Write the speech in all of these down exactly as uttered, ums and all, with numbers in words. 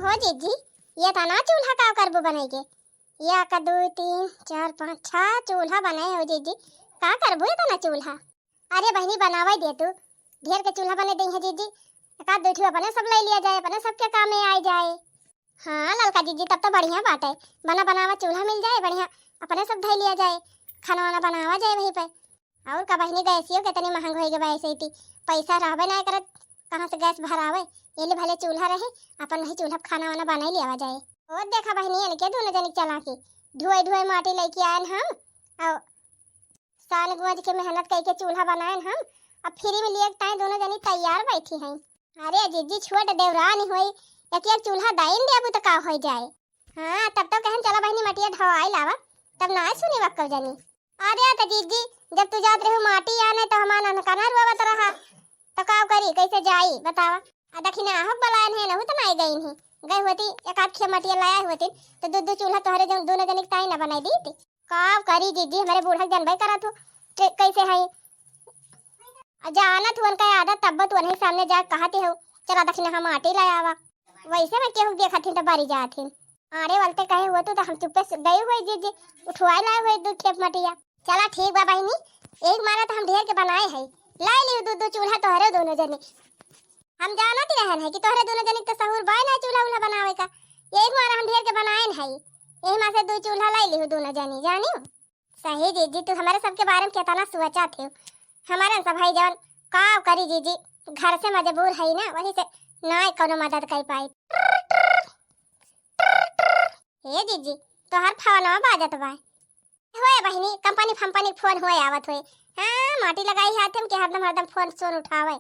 हो जीजी, ये तना चूल्हा का करबू बनाई के? या का दो, तीन, चार, पाँच, छह चूल्हा बनाए हो जीजी, का करबू ये तना चूल्हा? अरे बहिनी, बनावे दे तू, ढेर के चूल्हा बने दे है जीजी, एक आध दो ठो अपने सब ले लिया जाए, अपने सबके काम में आए जाए। हाँ ललका जीजी, तब तो बढ़िया बात है, बना बनावा चूल्हा मिल जाए बढ़िया, अपने सब धै लिया जाए, खाना वाना बनावा जाए वहीं पे। और का बहिनी, गैसियो कितनी महंग होई गए बा, ऐसे ही पैसा रहबे ना करत, कहाँ से गैस भरावे? ये ले भले चूल्हा रहे, अपन वही चूल्हा पे खाना वाना बनाई लियावा जाए। और देखा बहिनी, इनके दोनों जनी चला के ढुआई ढुआई माटी लेके आयन हम, और सान गुंज के मेहनत करके चूल्हा बनायन हम, अब फ्री में लिए ताई दोनों जनी तैयार बैठी हैं। अरे जीजी, छोट देवरानी होई, एक एक चूल्हा दाइन देबू तो का हो जाए? हाँ, तब तो कहन चला बहिनी मटिया ढवाई लावा, तब ना सुनी वक्कव जनी। अरे त जीजी, जब तू जात रहू माटी आने तो हमार ननकना रोवत रहा, तो का करी, कैसे जाई बतावा? आ दखिना आहक बलायन है, नहु तो नाई गईन है, गई होती एक आध खे मटिया लाया होती, तो दू दू चूल्हा तोहरे जन दोनों जने के ताई ना बनाई दी थी। का करी जीजी, हमारे बूढ़ा के जनबे करत हो, के-, कैसे है? आ जानत हुअन का आदत, तब तू उन्हीं सामने जा कहते हो, चला दखिना हम माटी लाया आवा। वैसे में केहू देखत हिन तो बारी जात हिन। अरे वलते कहे हुआ तू तो हम चुप्पे से गए हुए जीजी, उठवाए लाए हुए दू खेप मटिया। चला ठीक बा बहिनी, एक मारा तो हम ढेर के बनाए है, लाई लियो दू दू चूल्हा तोहरे दोनों जने। हम जानत ही रहन है कि तोहरे दोनों जने के तो सहूर बाय ना चूल्हा उल्हा बनावे का, यही मारा हम ढेर के बनाए है, यही माँ से दू चूल्हा लाई लियो दोनों जने, जानियो। सही जीजी, तू हमारे सबके बारे में कितना सोचत हो। हमारे सब भाई जवन का करी जीजी, घर से मजबूर है ना, वही से ना कोनो मदद कर पाई। हे जीजी, तोहर फोनवा बाजत बा। होए बहिनी, कंपनी फंपनी के फोन होए आवत होए। हाँ, माटी लगाई हाथ में कि हरदम हरदम फोन सोन उठावे।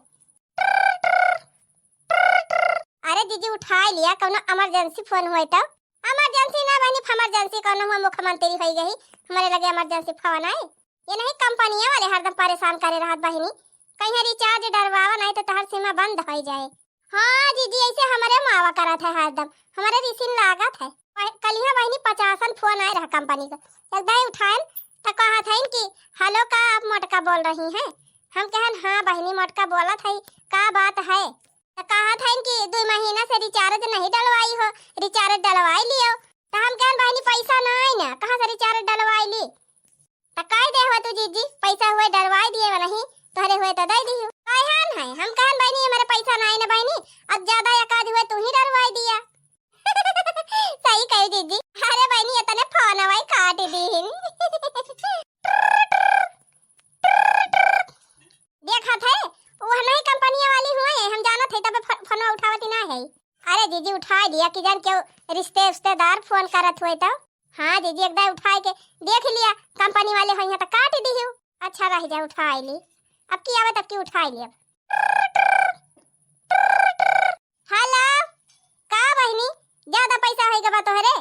अरे जीजी, उठाई लिया, कोनो इमरजेंसी फोन होए तो। इमरजेंसी ना बहिनी, फमरजेंसी कोनो हुआ, मुख्यमंत्री होई गई, हमारे लगे इमरजेंसी फोन आए। ये नहीं, कंपनिया वाले हरदम परेशान करे रहत बहिनी, कहीं रिचार्ज डरवावा नहीं तो तहर सीमा बंद हो जाए। हाँ जीजी, ऐसे हमारे मावा करत है हरदम, हमारे रिसिन लागत है। कलिया बहिनी पचासन फोन आए रहा कंपनी का, एक दाई उठाएन तो कहत है कि हेलो, का आप मोटका बोल रही हैं? हम कहन हाँ बहिनी, मोटका बोलत है, का बात है? तो कहत है कि दो महीना से रिचार्ज नहीं डलवाई हो, रिचार्ज डलवाई लियो। तो हम कहन बहिनी पैसा नहीं ना, कहाँ से रिचार्ज डलवाई ली? तो कह दे हुआ तू जीजी, पैसा हुए डलवाई दिए वो नहीं, तोहरे हुए तो दे दियो। कहन है, हम कहन बहिनी हमारे पैसा नहीं ना बहिनी, अब ज्यादा एकाध हुए तू ही डलवाई दिया। सही कही जीजी। अरे बहिनी, इतने फोन वही काट दी। देखत है, वो नहीं कंपनिया वाली हुए, हम जानत है, तब फो-, फोनवा उठावत ही ना है। अरे जीजी, उठाई लिया कि जान केहू रिश्ते उश्तेदार फोन करत हुए तो। हाँ जीजी, एक दाई उठाए के देख लिया, कंपनी वाले होइहैं तो काट दिहु। अच्छा रह जा, उठाई ली, अब की आवे तब की उठाई ली अब। हेलो, का बहिनी, ज्यादा पैसा होई गवा तोहरे?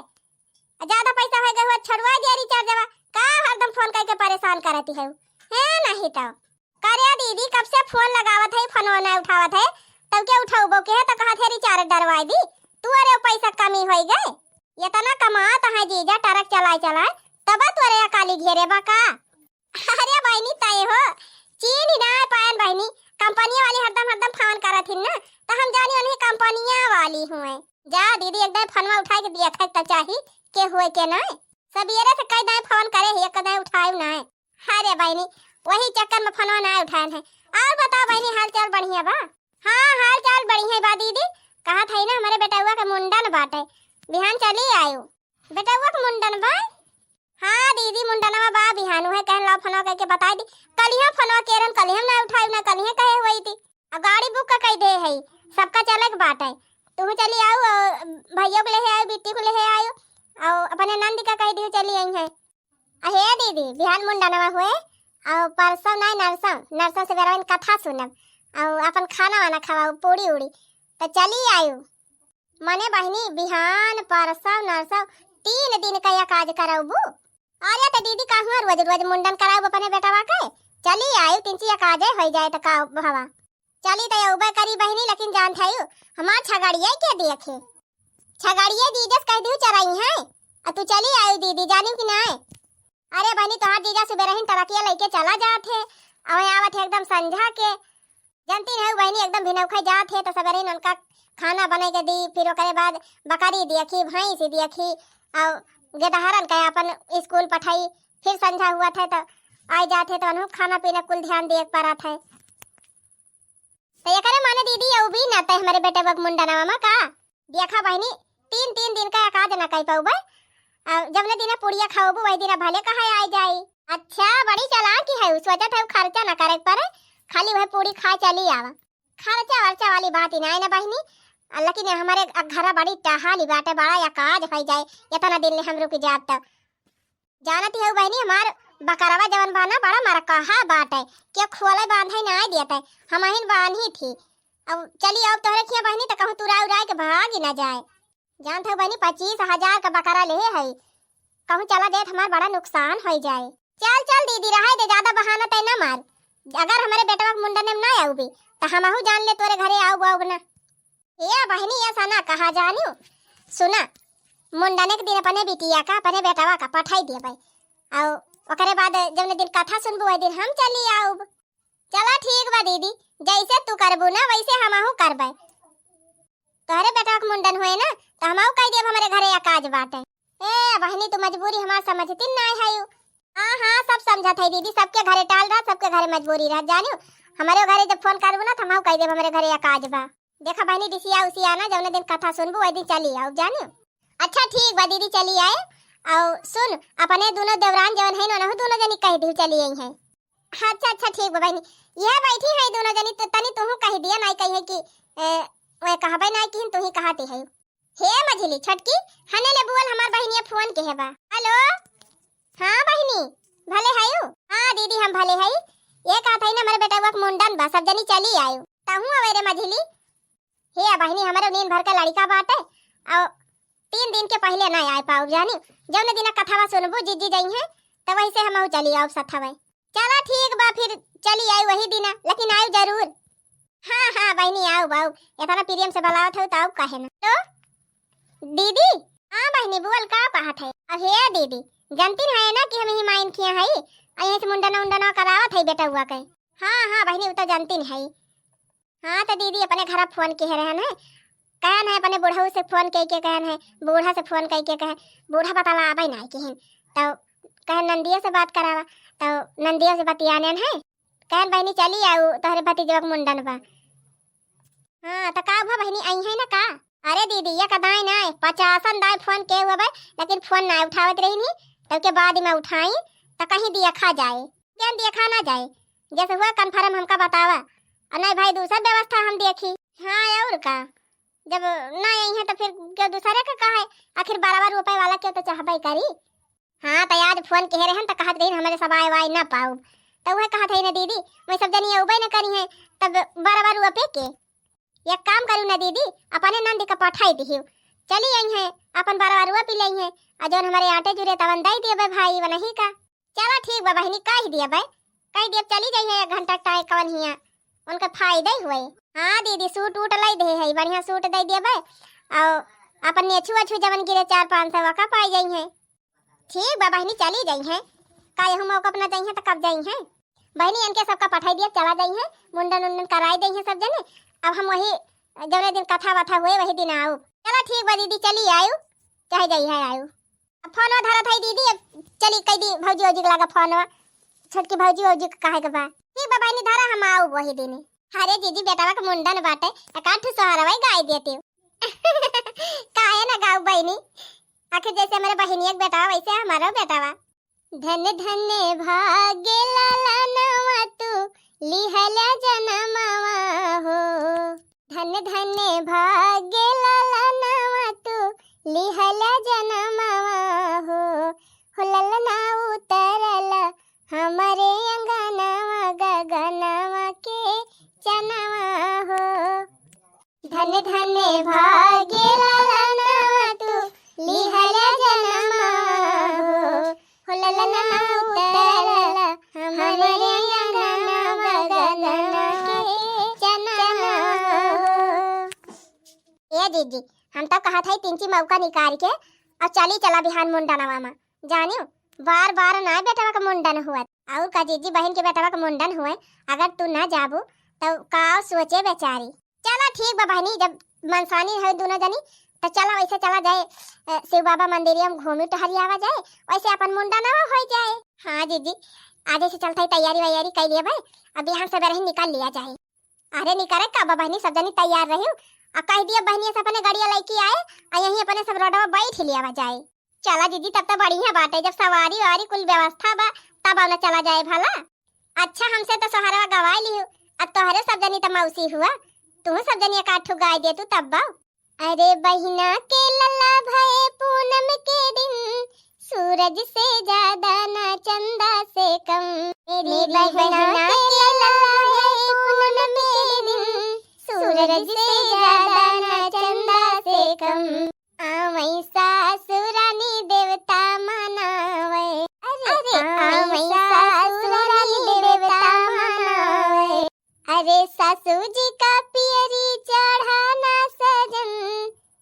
ज्यादा पैसा होई गवा, छोड़वा दिया रिचार्जवा। का हरदम फोन करके परेशान करती है? है नहीं तो। करे दीदी, कब से फोन लगावत है, फोनवा ना उठावत है, तब के उठौबो के है तो कहत है रिचार्ज डरवाई दी। तू अरे पैसा कमी होई गए, इतना कमात है जीजा, ट्रक चलाए चलाए, तब तोरे अकाली घेरे बा का? अरे बहिनी, तय हो, चीन ही ना पायन बहिनी, कंपनी वाली हरदम हरदम फोन करत हिन ना, तो हम जानी उन्हीं कंपनिया वाली हुए। जा दीदी, एक दाई फोनवा उठाए के दिया खाए तो चाही, के हुए के ना। सबेरे से कई दाई फोन करे ही, एक दाई उठाए ना। अरे बहिनी, वही चक्कर में फोनवा ना उठाएन है। और बताओ बहिनी, हाल चाल बढ़िया बा? हाँ, हाल चाल बढ़िया बा दीदी। कहत है ना, हमारे बेटउआ के मुंडन बाटे, बिहान चली आयो। बेटउआ के मुंडन बा? हाँ दीदी, मुंडनवा बा बिहान, उहे कहन लाओ फोनवा करके बताई दी। कलिया फोनवा केरन, कलिया ना उठाई ना, कलिया कहे हुई थी। अब गाड़ी बुक का कही दे है, सबका चले के बाटे। तू चली आओ, और भैया को ले आओ, बिट्टी को ले आओ, और अपने नंद का कह दियो चली आई है। अहे दीदी, बिहान मुंडनवा हुए, और परसों नहीं नरसों, नरसों से बेरवन कथा सुनब, और अपन खाना वाना खवाओ, पूड़ी उड़ी, तो चली आयु। मने बहिनी, बिहान परसों नरसों तीन दिन का यह काज करबू? अरे तो दीदी, कहूँ रोज रोज मुंडन कराबू अपने बेटवा के? चली आयु, तीन ची यह काजे हो जाए तो का भवा। चली तो यह उबे करी बहिनी, लेकिन जान थायु, हमार छगड़िया के देखे। छगड़िया दीदी से कह दियो चराई है, आ तू चली आयु दीदी, जानियो कि नाय? अरे बहिनी, तोहार जीजा सुबेरहिन टरकिया लेके चला जात है, अवे आवत है एकदम संझा के। जानती नहीं बहिनी, एकदम भिनौखा जात है, तो सबेरहिन उनका खाना बनाइ के दी, फिर ओकरे बाद बकरी देखी, भैंस देखी, और गेदहरन के अपन स्कूल पठाई, फिर संझा हुआ थे तो आइ जात है तो उन्हों खाना पीना कुल ध्यान दिए के पड़त है। तो एकरे माने दीदी, अउ भी ना तय हमरे बेटवा के मुंडनवा में का? देखा बहिनी, तीन, तीन दिन का एकाज ना कइ पउबे। आ, जवने दिना पुड़िया खउबू, वही दिना भले कहे आइ जाई। अच्छा, बड़ी चालाक ही है, उ सोचत है उ खर्चा ना करे के पड़े, खाली वह पूड़ी खाए चली आवा। खर्चा वर्चा वाली बात ही ना है ना बहिनी। आ, लेकिन हमरे घरा बड़ी टहाली बाटे, बड़ा एकाज होइ जाए, इतना दिन ले हम रुक जाब तब। जानत हउ बहिनी, हमार बकरवा जवन बा ना, बड़ा मरकहा बाटे, के खोले बांधे नाइ देत है, हमहिन बांधी थी। अब चली अब तोहरे खिया बहिनी, त कहूँ तुरा उराइ के भाग ही ना जाए। जानत हउ बहिनी, पच्चीस हजार का बकरा लेहे है, कहूँ चला देत हमार बड़ा नुकसान होइ जाए। चल चल दीदी, रहे दे, ज्यादा बहाना तय ना मार। अगर हमरे बेटवा के मुंडन में ना आउबे, त हमहू जान ले तोरे घरे आउब आउब ना। ए बहिनी, ऐसा ना कहा जानियो। सुना, मुंडन के दिन अपने बिटिया का, अपने बेटवा का पठाई देबे, और ओकरे बाद जौन दिन कथा सुनबू, वही दिन हम चली आउब। चला ठीक बा दीदी, जैसे तू करबू ना, वैसे हमहू करबे। तोहरे बेटवा के मुंडन होए ना, तो हमहू कह देब हमरे घरे एकाज बाटे। ए बहिनी, तू मजबूरी हमार समझती नाय है। हाँ हाँ, सब समझत है दीदी, सबके घरे टाल रहा, सबके घरे मजबूरी रहा, जानियो। हमरे घरे जब फोन करबू ना, तो हमहू कह देब हमरे घरे एकाज बा। देखा बहिनी, रिसिया उसिया ना, जौने दिन कथा सुनबू, वही दिन चली आउब, जानियो। अच्छा ठीक बा दीदी, चली आए। और सुन, अपने दोनों देवरान जौन है ना, उनहू दोनों जनी कह दी चली आई है। अच्छा अच्छा ठीक बा बहिनी, यह बैठी है दोनों जनी, तो तनी तुहू कह दिया, नाई कही है कि ए, वह कहबे नाई किहिन, तुही कहती है। हे मझिली छोटकी, हने ले बोल, हमार बहिनिया फोन किहे बा। हेलो, हाँ बहिनी, भले हयू? हाँ दीदी, हम भले हई। ये कहत हई ना, हमरे बेटवा के मुंडन बा, सब जनी चली आयू। तहूँ आवे रे मझिली। हे बहिनी, हमरे नीन भर के लड़िका बाटे, और तीन दिन के पहिले ना आए पाउब जानी। जौने दिना कथवा सुनबू, जीजी जइहें, त वही से हमहू चली आउब सथवे। चला ठीक बा, फिर चली आई वही दिना, लेकिन आयु जरूर। हाँ हाँ बहिनी, आउब आउब, इतना प्रेम से बुलावत हउ त आउब काहे ना। तो दीदी, हाँ बहिनी बोल, का कहत है? अब हे दीदी, जानती है ना कि हम ही माइन किया है, यहीं से मुंडना उंडना करावत है बेटवा के। हाँ हाँ बहिनी, उ तो जानती है। हाँ तो दीदी, अपने घर फोन किहे रहन है, कहन है अपने बुढ़ऊ से फोन कइ के कहन है, बूढ़ा से फोन कइ के कहे, बूढ़ा बतलावे ना किहिन, तो कहन नंदिया से बात करावा, तो नंदिया से बतियानेन है, कहन बहिनी चली आउ, तोहरे भतीजवा के मुंडन बा। हाँ तो का हुआ बहिनी, आई है ना का? अरे दीदी, एक दाई ना, पचासन दाई फोन के हुआ बा, लेकिन फोन ना उठावत रही, तब के बाद में उठाई, तो कहीं देखा जाए, क्या देखा ना जाए, जैसे हुआ कन्फर्म हमका बतावा। और नहीं भाई, दूसर व्यवस्था हम देखी। हाँ, और का, जब ना आई है तो फिर क्यों दूसरे का कहा है? आखिर बारह रुपए वाला क्यों तो चाहबे करी। हाँ, तो आज फोन कहे रहन तो कहत रही हमरे सब आए वाए ना पाउब, तो वह कहत है ना दीदी, वही सब जनी अउबे न करी है, तब बारह रुपए के। एक काम करू ना दीदी, अपने नंद का पठाई दिहियो, चली आई है, अपन बारह रुपए पी ली है, और जौन हमारे आटे जुरे तवन दे देबे भाई, वनही का। चला ठीक बा बहिनी, कह दिया बे, कह दिया चली जाइए एक घंटा टाइम कवन हिया, उनके फायदे हुए। हाँ दीदी, सूट उट लाई दे है, बढ़िया सूट दे दिया बे, और अपन नेछू अच्छू जवन गिरे चार पाँच सौ का पाई जाइए। ठीक बा बहिनी, चली जाइए, का यहू मौका अपना जाइए तो कब जाइए? बहिनी इनके सबका पठाई दिया, चला जाइए, मुंडन उंडन कराई दे सब जने। अब हम वही जौने दिन कथा वथा हुए वही दिन आउब। चला ठीक बा दीदी, चली आयु, चाहे जाइए आयु। अब फोनवा धरत है दीदी, अब चली कह दी भौजी वौजी के लगा फोनवा, छोटकी भौजी वौजी के कहे के बा। ठीक बा बहिनी, धरा हम आउब वही दिन। अरे जीजी, बेटवा के मुंडन बाटे, एकाध ठो सोहरवा गाय देती। काहे ना गाउब बहिनी, आखिर जैसे हमरे बहिनिया के बेटवा वैसे हमारो बेटवा। धन धन भाग्य ललनवा तू लिहला जनमवा हो। धन धन भाग्य ललनवा तू लिहला जनमवा हो। हो ललना उतरल हमरे अंगनवा गगनवा के चनवा हो। धन धन भाग्य ललनवा तू लिहला जनमवा हो। हो ललना उतरल हमरे अंगनवा गगनवा के चनवा हो। ए जीजी, हम तो कहत है तिनची मौका निकाल के और चली चला बिहान मुंडनवा में। जानियो, बार बार ना बेटवा के मुंडन हुआ। और का जीजी, बहन के बेटवा के मुंडन हुए, अगर तू ना जाबू तो का सोचे बेचारी। चला ठीक बा बहिनी, जब मनसानी है दुनो जनी, त चला वैसे चला जाए, अ, शिव बाबा मंदिरिया में घूमी टहरी आवा जाए, वैसे अपन मुंडनवा होइ जाए। हाँ जीजी, आजे से चलत ही तैयारी वैयारी कइ लिया भाई, अब बिहान सबेरही निकल लिया जाए। अरे निकरे का बा बहिनी, सब जनी तैयार रहियो, आ कहि दिया बहिनी से अपने गड़िया लइके आए, आ यहीं अपने सब रोडवा बैठ लियावा जाए। चला जीजी, तब त बढ़िया बाटे, जब सवारी वारी कुल व्यवस्था बा, तब आना चला जाए भला। अच्छा, हमसे त सोहरवा गवाइ लिहू, अब तोहरे सब जनी त मौसी हुआ, तुहू सब जनी एक आध ठो गाइ देतू तब बा। अरे बहिना के लला भए पूनम के दिन, सूरज से ज्यादा ना चंदा से कम। मेरी बहिना के लला भए पूनम के दिन, सूरज से ज्यादा ना चंदा से कम। आवई सासुरानी देवता मनावै। अरे, अरे, आवई आवई सासुरानी सासुरानी देवता देवता मनावै। मनावै। अरे, सासू जी का पियरी चढ़ाना सजन,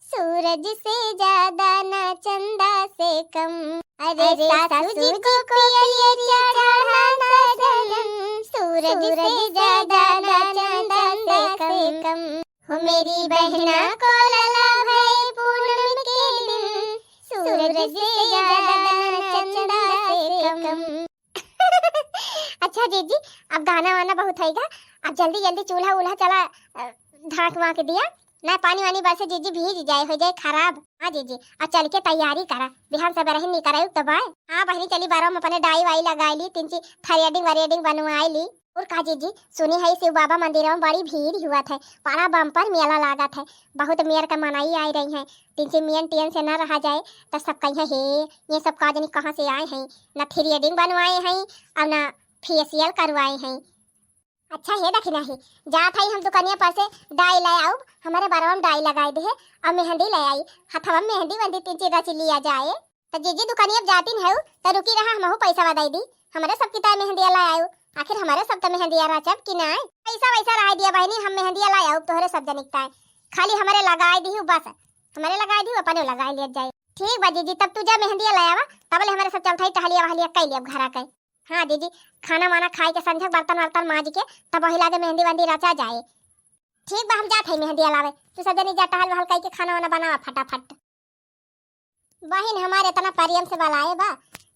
सूरज से ज्यादा ना चंदा से कम। अरे, अरे, सासू सासू जी जी को को पियरी पियरी चढ़ाना चढ़ाना सजन, सजन, सूरज सूरज से से ज्यादा ज्यादा ना ना चंदा चंदा से से कम। कम। हो मेरी बहना को लला भए पूनम के दिन, सूरज से ज्यादा ना चंदा से कम। अच्छा जीजी, अब गाना वाना बहुत होइगा, अब जल्दी जल्दी चूल्हा उल्हा चला, अ, ढाँक वाँक दिया, ना पानी वानी बरसे जीजी भीज जाए, हो जाए खराब। हाँ जीजी, अब चल के तैयारी करा, बिहान सबेरही निकरब तब आए। हाँ बहिनी, चली बरवा में अपने डाई वाई लगाइ ली, तीन ची थ्रेडिंग व्रेडिंग बनवाइ ली। और का जीजी, सुनी है शिव बाबा मंदिर में बड़ी भीड़ हुआ था, बड़ा बम्पर मेला लागत है, बहुत मेर का मनई आइ रही हैं, तीन ची मेन टेन से न रहा जाए, तो सब कहिए, "हे, ये सब का जनी कहाँ से आए हैं, ना थ्रेडिंग बनवाए हैं और ना फेशियल करवाए हैं।" अच्छा हे दखिना ही, जात हई हम दुकनिया पर से डाई लै आउब, हमरे बरवा में डाई लगाइ देहे, और मेहंदी लै आई, हथवा में मेहंदी वेहंदी तीन चीज रच लिया जाए। त जीजी दुकनिया पर जातिन हऊ, त रुकी रहा, हमहू पैसा दइ दी, हमरे सब किताए मेहंदिया लै आऊ, आखिर हमरे सब त मेहंदिया रचब कि नाय। पैसा वैसा रहा दिया बहिनी, हम मेहंदिया लै आउब तोहरे सब जनिक ताए, खाली हमरे लगाइ दिहू बस, हमरे लगाइ दिहू, अपने लगाइ लिया जाए। ठीक बा जीजी, तब तू जा मेहंदिया लै आवा, तबले हमरे सब चलत हई टहलिया वहलिया कइ लियब घरा के। हाँ दीदी, खाना वाना खाइ के संझक बर्तन वर्तन माँज के तब वही लागे मेहंदी वेहंदी रचा जाए। ठीक बा, हम जात हई मेहंदी लावे, तू सब जनी जा टहल वहल कइ के खाना वाना बनावा फटाफट। बहिन हमार एतना प्रेम से बलाए बा,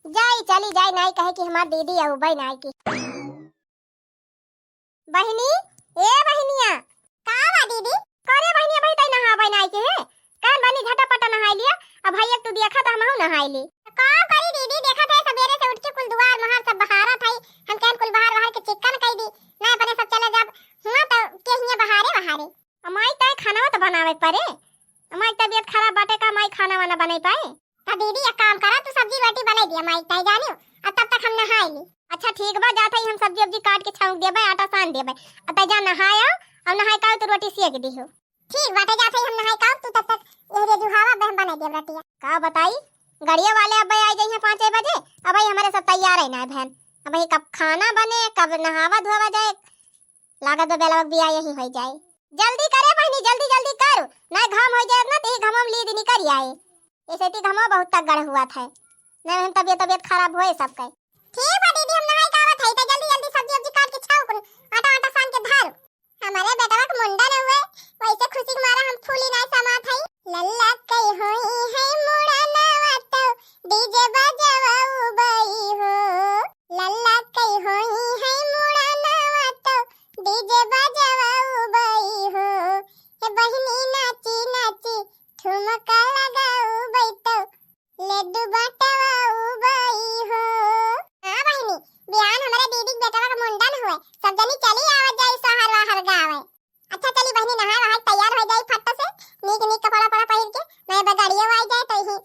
जाई चली जाई, नाई कहे कि हमार दीदी अउबे नाई की। बहिनी, ए बहिनिया। का बा दीदी? करे बहिनिया, भाई तई नहावे नाई के है? कहन बनी झटापट नहाई लिया। अब भाई एक तू देखा त हमहू नहाई ली। त का करी दीदी, देखत है सबेरे से उठ के कुल दुआर महार सब बहारत है। हम कहन कुल बहार बहार के चिक्कन कई दी। ना अपने सब चले जाब हुआ त के हिया बहारे बहारे। अमाई तय खाना त बनावे के परे। अमाई तबियत खराब बाटे का, अमाई खाना वाना बनाई पाए? त दीदी एक काम करा, तू सब्जी रोटी बनाई दिया माई तय जानियो, अब तब तक हम नहाई ली। अच्छा ठीक बा, जात हई हम सब्जी उब्जी काट के छौंक देबे, आटा सान देबे, अब तय जा नहाया और नहाए का तू रोटी सेक दिहो। ठीक बाटे, जात हई हम नहाए का, तू तब तक ये रे जुहावा बहन बनाई देब रोटिया। का बताई, गड़िया वाले अब आई जाइए पाँचे बजे, अब भाई हमारे सब तैयार है ना बहन, अब भाई कब खाना बने, कब नहावा धोवा जाए, लागत बा बेलवा के बियाह यही होइ जाए। जल्दी करे बहिनी, जल्दी जल्दी कर, ना घाम होइ जाए ना, ते घाम में लीद निकल आए। ऐसे ती घाम बहुत तगड़ हुआ था, ना हम तबियत तबियत खराब होए सबके। ठीक बा दीदी, हम नहाई का आवत हई, त जल्दी जल्दी सब्जी उब्जी काट के छौंक, आटा आटा सान के धर। हमारे बेटवा के मुंडन हुए, वैसे खुशी के मारा हम फूली ना समात हई। लल्ला कई होई है मुड़ा नवा तो डीजे बजावा उबई हो। लल्ला कई होई है मुड़ा नवा तो डीजे बजावा उबई हो। हे बहिनी नाची नाची ठुमका लगाऊ बैठो, लड्डू बांटवा उबई हो। हाँ बहिनी, बिहान हमरे दीदी के बेटवा के मुंडन हुए, सब जनी चली आवत जाई सोहर वाहर गावे। अच्छा चली बहिनी, नहाए वहाए तैयार होइ जाई फट से, नीक नीक कपड़ा पड़ा पहिर के, नए बगड़ियो आई जाए तो ही।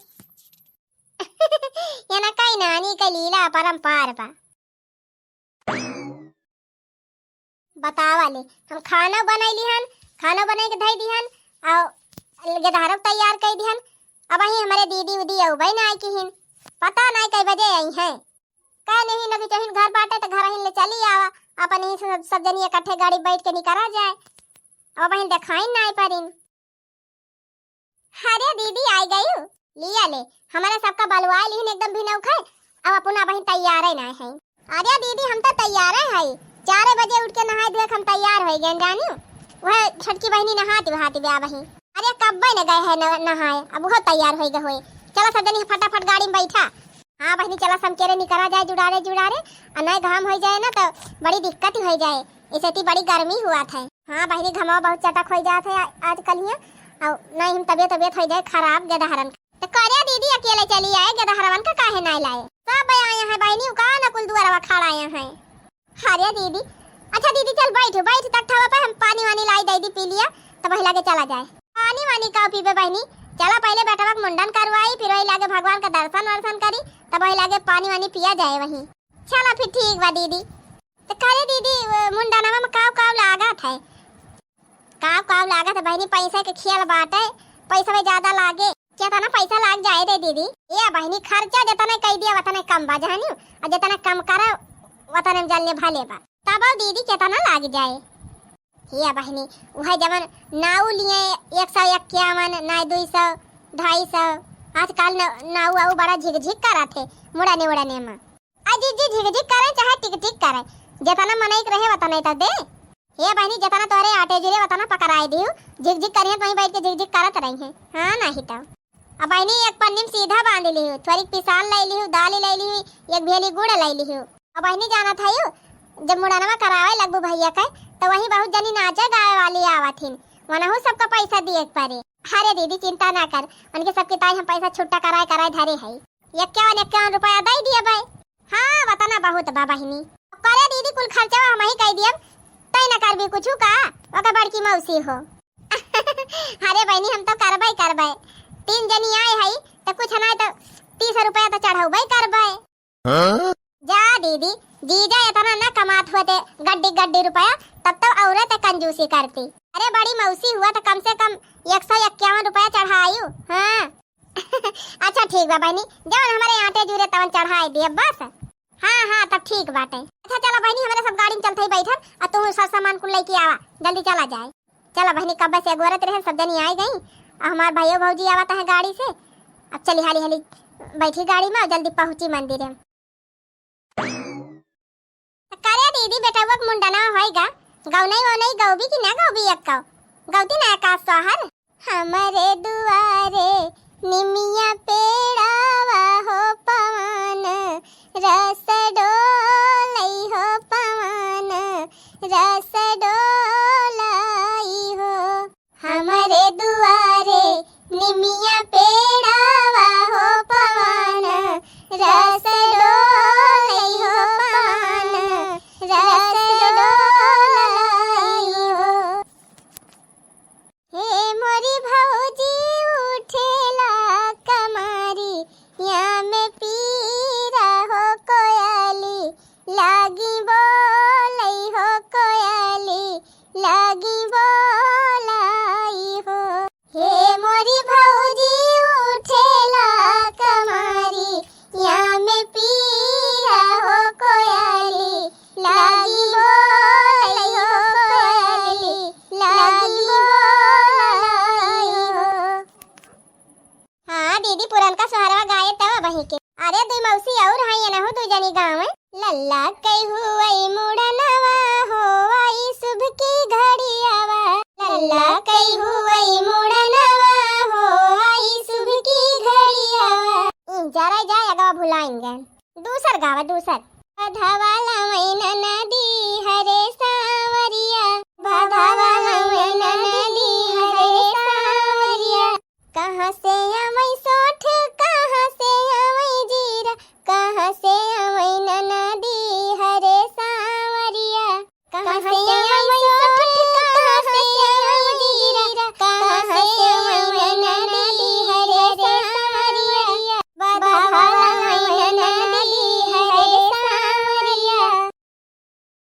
ये ना कई नानी के लीला अपरंपार बा। बतावा ले, हम खाना बनैली हन, खाना बनाइ के धइ दिहन, और गेदहरो तैयार कइ दिहन। अब वही हमरे दीदी उदी अउबे ना आई किहिन, पता नाई कई बजे आई हैं। कह नहीं न बिचहिन घर बाटे त घर ही ले चली आवा, अपन ही सब, सब जनी इकट्ठे गाड़ी बैठ के निकरा जाए। अब वही देखाइन नाई परिन। अरे दीदी आई गयू, लिया ले, हमारे सबका बलवाए लिहिन एकदम भिनौखे, अब अपना बहिन तैयारे ना है। अरे दीदी हम तो तैयारे है, चारे बजे उठ के नहाए धोए के हम तैयार हो गए जानियो। वह छोटकी बहिनी नहाती वहाती बे अबही। अरे कब्बे न गए है न-, नहाए, अब वो तैयार होई गए होए। चला सब जनी फटाफट गाड़ी में बैठा। हाँ बहिनी, चला समकेरे निकरा जाए जुड़ारे जुड़ारे, और नहीं घाम होई जाए ना तो बड़ी दिक्कत ही होई जाए। इसे ती बड़ी गर्मी हुआ था। हाँ बहिनी, घमाव बहुत चटक होई जात है आ-, आजकल हियाँ, और नहीं हम तबियत तबियत होई जाए खराब गदहरन। तो करे दीदी अकेले चली आए, गदहरवन का काहे नहीं लाए? सब आए हैं बहिनी, उ का ना कुल दुआरवा खड़ा आए हैं। अरे दीदी, अच्छा दीदी चल बैठ, बैठ तख्तवा पे हम पानी वानी लाई दे दी पी लिया, तब वही लागे चला जाए। पानी वानी का पीबे बहिनी, चला पहले बेटवा के मुंडन करवाई, फिर वही लागे भगवान का दर्शन वर्शन करी, तब वही लागे पानी वानी पिया जाए वही। चला फिर ठीक बा दीदी। तो करे दीदी, वो मुंडनवा में काव काव लागत है? काव काव लागत है बहिनी, पैसा के खेल बाटे, पैसा में ज्यादा लागे। केतना पैसा लाग जाए रे दीदी? ए बहिनी, खर्चा जेतना कई दिया ओतना कम बा जानियो, और जेतना कम करे ओतने में जल्ले भले बा। तब दीदी केतना लाग जाए? ए बहिनी, वह जवन नाऊ लिए एक सौ इक्यावन, ना दुई सौ, ढाई सौ, आजकल न-, नाऊ आऊ बड़ा झिकझिक करत है मुड़ने उड़ने में। आ जिज्जी झिकझिक करे चाहे टिकटिक करे, जेतना मनई के रहे ओतना तो दे। हे बहिनी, जेतना तोहरे आटे जुरे ओतना पकड़ाए दिहु, झिकझिक करिहे तो वहीं बैठ के झिकझिक करत रही है। हाँ, नहीं तो। अब बहिनी एक पन्नी में सीधा बांध लिहु, थोड़ी पिसान ले लिहु, दाल ले लिहु, एक भेली गुड़ ले लिहु। अब बहिनी जानत है यू, जब मुड़नवा करावे लगबू भैया के, तो वहीं बहुत जनी नाचे गावे वाली आवत हिन, वनहु सबका पैसा दिए के पड़े। अरे दीदी चिंता ना कर, उनके सबके ताई हम पैसा छुट्टा कराए कराए धरे है। इक्यावन इक्यावन रुपया दे दिए भाई। हाँ, वतना बहुत बा बहिनी। करे दीदी, कुल खर्चवा हमही कई दियब, तै न करबी कुछु का? ओकर बड़की मौसी हो। अरे बहिनी, हम तो करबै करबै, तीन जनी आए हई, त कुछ नाय त तीस रुपया त चढ़ौबै करबै। हाँ? जा दीदी, जीजा इतना न कमात होते गड्डी गड्डी रुपया, तब तो औरत कंजूसी करती। अरे बड़ी मौसी हुआ त कम से कम एक सौ इक्यावन रुपया चढ़ायु। हाँ। अच्छा ठीक बा बहिनी, जवन हमरे आटे जुरे तवन चढ़ाए दिए बस। हाँ हाँ, तब ठीक बाटे। अच्छा चला बहिनी, हमरे सब गाड़ी में चलत ही बैठब, आ तू सब सामान कुल लेके आवा, जल्दी चला जाए। चला बहिनी, कब्बे से अगोरत रहे, सब जनी आए गई, आ हमार भाइयो भौजी आवत है गाड़ी से। अब चली हाली हाली बैठी गाड़ी में, जल्दी पहुँची मंदिर में। करे दीदी, बेटवा के मुंडना होइगा, गौनई वौनई गौबी कि ना गौबी एक्को? गौती ना का सोहर? हमरे दुआरे निमिया पेड़ावा हो पवन, रस डोलई हो पवन, रस डोलई हो। हमरे दुआरे निमिया पेड़ावा हो पवन, रस डोलई हो पवन, रस डोलई हो। हे मोरी भौजी उठेला कमरिया में पीरा हो कोयली, लागी बोलई हो कोयली, लागी बोलई हो। हे मोरी भौजी उठेला कमरिया में पीरा हो कोयली, लागी बोलई हो कोयली, लागी बोलई हो। हाँ दीदी, पुरनका सोहरवा गाए तब बही के। अरे दुई मौसी और हैं, एनहु दुई जनी गावे। लल्ला कई हुई मुड़नवा हो, आई शुभ की घड़ियावा। लल्ला कई हुई मुड़नवा हो, आई शुभ की घड़ियावा। इन जरा जा अगवा भुलाएंगे। दूसर गावा, दूसर। बधवा लवैना नदी हरे सांवरिया, बधवा लवैना नदी हरे